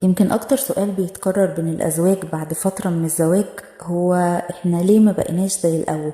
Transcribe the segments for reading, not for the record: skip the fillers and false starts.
يمكن أكتر سؤال بيتكرر بين الأزواج بعد فترة من الزواج هو إحنا ليه ما بقيناش زي الأول؟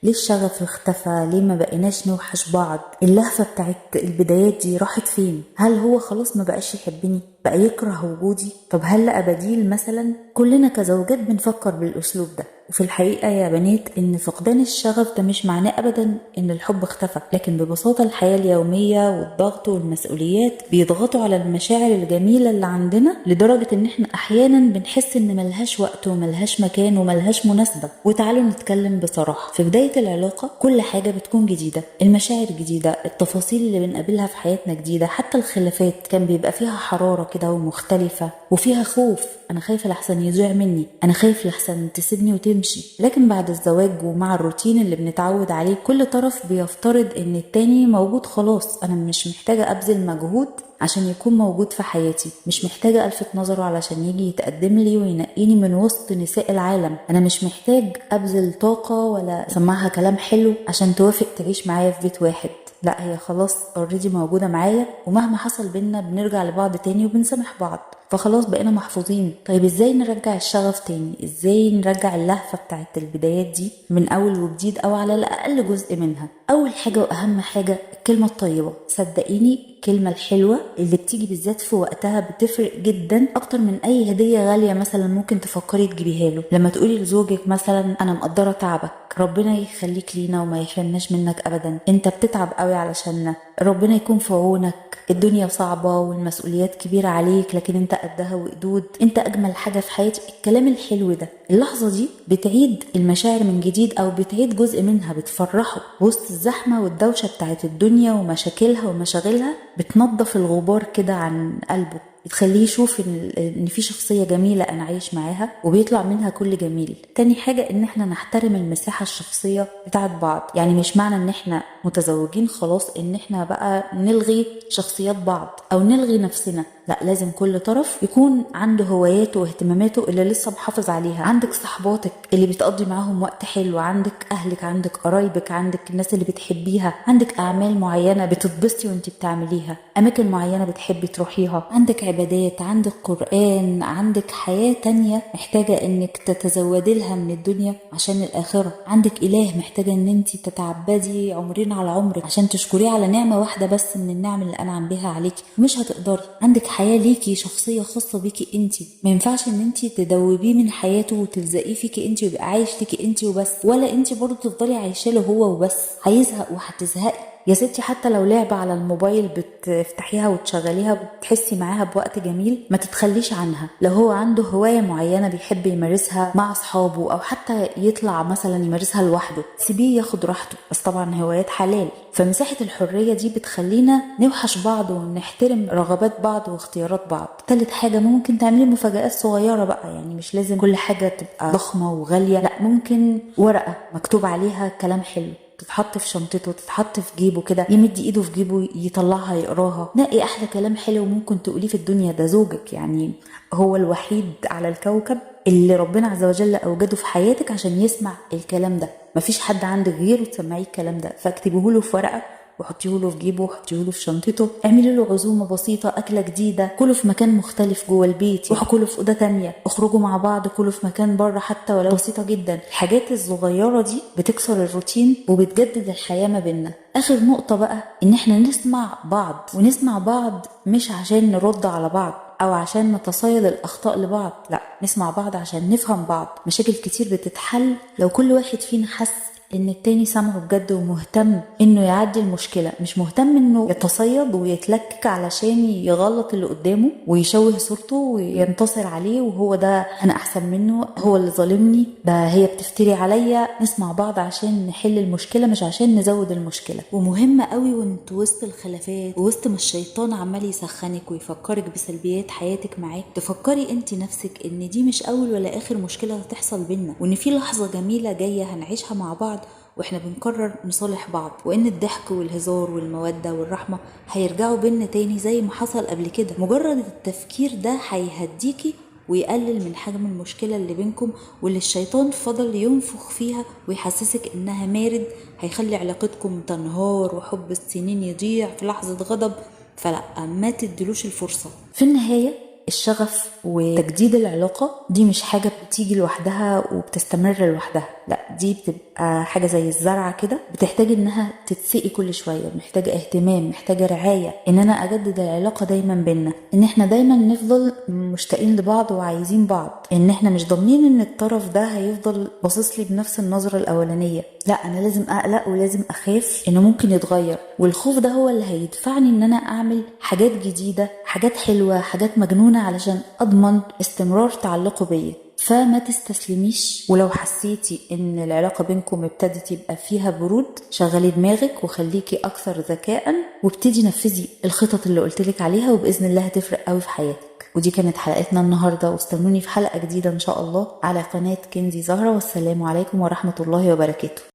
ليه الشغف اختفى؟ ليه ما بقيناش نوحش بعض؟ اللهفة بتاعت البدايات دي راحت فين؟ هل هو خلاص ما بقاش يحبني؟ بقى يكره وجودي؟ طب هل لقى بديل مثلا؟ كلنا كزوجات بنفكر بالأسلوب ده. وفي الحقيقة يا بنات إن فقدان الشغف ده مش معناه أبدا إن الحب اختفى، لكن ببساطة الحياة اليومية والضغط والمسؤوليات بيضغطوا على المشاعر الجميلة اللي عندنا لدرجة إن إحنا أحيانا بنحس إن ملهاش وقت وملهاش مكان وملهاش مناسبة. وتعالوا نتكلم بصراحة، في بداية العلاقة كل حاجة بتكون جديدة، المشاعر جديدة، التفاصيل اللي بنقابلها في حياتنا جديدة، حتى الخلافات كان بيبقى فيها حرارة كده ومختلفة وفيها خوف، أنا خايفة لحسن يضيع مني، أنا خايف لحسن تسيبني وتمشي. لكن بعد الزواج ومع الروتين اللي بنتعود عليه كل طرف بيفترض إن التاني موجود خلاص، أنا مش محتاجة أبذل مجهود عشان يكون موجود في حياتي، مش محتاجة ألفت نظره علشان يجي يتقدم لي وينقيني من وسط نساء العالم، أنا مش محتاج أبذل طاقة ولا أسمعها كلام حلو عشان توافق تعيش معايا في بيت واحد، لا هي خلاص already موجودة معايا، ومهما حصل بينا بنرجع لبعض تاني وبنسامح بعض، فخلاص بقينا محفوظين. طيب ازاي نرجع الشغف تاني؟ ازاي نرجع اللهفة بتاعت البدايات دي من اول وجديد او على الاقل جزء منها؟ اول حاجة واهم حاجة الكلمة الطيبة. صدقيني الكلمة الحلوة اللي بتيجي بالذات في وقتها بتفرق جدا اكتر من اي هدية غالية مثلا ممكن تفكري تجيبيها له. لما تقولي لزوجك مثلا انا مقدرة تعبك، ربنا يخليك لينا وما يحرمناش منك ابدا، انت بتتعب قوي علشاننا، ربنا يكون في عونك، الدنيا صعبة والمسؤوليات كبيرة عليك لكن انت قدها وقدود، انت اجمل حاجة في حياتي. الكلام الحلو ده اللحظة دي بتعيد المشاعر من جديد او بتعيد جزء منها، بتفرحه وسط الزحمة والدوشة بتاعت الدنيا ومشاكلها ومشاغلها، بتنظف الغبار كده عن قلبه، بتخليه يشوف ان في شخصية جميلة انا عايش معاها وبيطلع منها كل جميل. تاني حاجة ان احنا نحترم المساحة الشخصية بتاعت بعض، يعني مش معنى ان احنا متزوجين خلاص ان احنا بقى نلغي شخصيات بعض او نلغي نفسنا، لا لازم كل طرف يكون عنده هواياته واهتماماته اللي لسه محافظ عليها. عندك صحباتك اللي بتقضي معاهم وقت حلو، عندك اهلك، عندك قرايبك، عندك الناس اللي بتحبيها، عندك اعمال معينة بتتبسطي وانت بتعمليها، اماكن معينة بتحبي تروحيها، عندك عبادات، عندك قرآن، عندك حياة تانية محتاجة انك تتزودي لها من الدنيا عشان الآخرة، عندك إله محتاجة ان انت تتعبدي عمرين على عمرك عشان تشكريه على نعمة واحدة بس من النعم اللي أنعم بها عليكي، مش هتقدري. عندك حياة ليكي شخصية خاصة بيكي انت، ما ينفعش ان انت تدوبيه من حياته وتلزقيه فيكي انت ويبقى عايش ليكي انت وبس، ولا انت برضه تفضلي عايشة له هو وبس، هيزهق وهتزهقي يا ستي. حتى لو لعبة على الموبايل بتفتحيها وتشغليها بتحسي معاها بوقت جميل، ما تتخليش عنها. لو هو عنده هواية معينة بيحب يمارسها مع أصحابه أو حتى يطلع مثلا يمارسها لوحده، سيبيه ياخد راحته، بس طبعا هوايات حلال. فمساحة الحرية دي بتخلينا نوحش بعض ونحترم رغبات بعض واختيارات بعض. تالت حاجة ممكن تعملي مفاجآت صغيرة بقى، يعني مش لازم كل حاجة تبقى ضخمة وغالية، لا ممكن ورقة مكتوب عليها كلام حلو تتحط في شنطته، تتحط في جيبه كده، يمد ايده في جيبه يطلعها يقراها. نقي احلى كلام حلو ممكن تقوليه في الدنيا، ده زوجك، يعني هو الوحيد على الكوكب اللي ربنا عز وجل اوجده في حياتك عشان يسمع الكلام ده، مفيش حد عندك غيره تسمعيه الكلام ده، فاكتبيه له في ورقة وحطيه له في جيبه وحطيه له في شنطته. اعملي له عزومة بسيطة، اكله جديدة، كله في مكان مختلف جوه البيت، روحوا كله في اوضة تانية، اخرجوا مع بعض، كله في مكان بره حتى ولو بسيطة جدا. الحاجات الصغيرة دي بتكسر الروتين وبتجدد الحياة ما بيننا. اخر نقطة بقى ان احنا نسمع بعض، ونسمع بعض مش عشان نرد على بعض او عشان نتصيد الاخطاء لبعض، لا نسمع بعض عشان نفهم بعض. مشاكل كتير بتتحل لو كل واحد فينا حس ان التاني سامعه بجد ومهتم انه يعدي المشكلة، مش مهتم انه يتصيد ويتلكك علشان يغلط اللي قدامه ويشوه صورته وينتصر عليه، وهو ده انا احسن منه، هو اللي ظالمني، ده هي بتفتري عليا. نسمع بعض عشان نحل المشكلة مش عشان نزود المشكلة. ومهم قوي وانت وسط الخلافات ووسط ما الشيطان عمال يسخنك ويفكرك بسلبيات حياتك معاه، تفكري انت نفسك ان دي مش اول ولا اخر مشكلة هتحصل بينا، وان في لحظة جميلة جاية هنعيشها مع بعض واحنا بنقرر نصالح بعض، وان الضحك والهزار والمودة والرحمة هيرجعوا بينا تاني زي ما حصل قبل كده. مجرد التفكير ده هيهديكي ويقلل من حجم المشكلة اللي بينكم واللي الشيطان فضل ينفخ فيها ويحسسك انها مارد، هيخلي علاقتكم تنهار وحب السنين يضيع في لحظة غضب. فلا، ما تدلوش الفرصة. في النهاية الشغف وتجديد العلاقة دي مش حاجة بتيجي لوحدها وبتستمر لوحدها، لا دي بتبقى حاجة زي الزرعة كده، بتحتاج انها تتسقي كل شوية، محتاجة اهتمام، محتاجة رعاية، ان انا اجدد العلاقة دايما بينا، ان احنا دايما نفضل مشتاقين لبعض وعايزين بعض، ان احنا مش ضامنين ان الطرف ده هيفضل باصص لي بنفس النظرة الاولانية، لا انا لازم اقلق ولازم اخاف انه ممكن يتغير، والخوف ده هو اللي هيدفعني ان انا اعمل حاجات جديدة، حاجات حلوة، حاجات مجنونة، علشان اضمن استمرار تعلقه بيا. فما تستسلميش، ولو حسيتي ان العلاقة بينكم ابتدت يبقى فيها برود، شغلي دماغك وخليكي اكثر ذكاء، وابتدي نفذي الخطط اللي قلتلك عليها، وبإذن الله هتفرق قوي في حياتك. ودي كانت حلقتنا النهاردة، واستنوني في حلقة جديدة ان شاء الله على قناة كنزي زهرة. والسلام عليكم ورحمة الله وبركاته.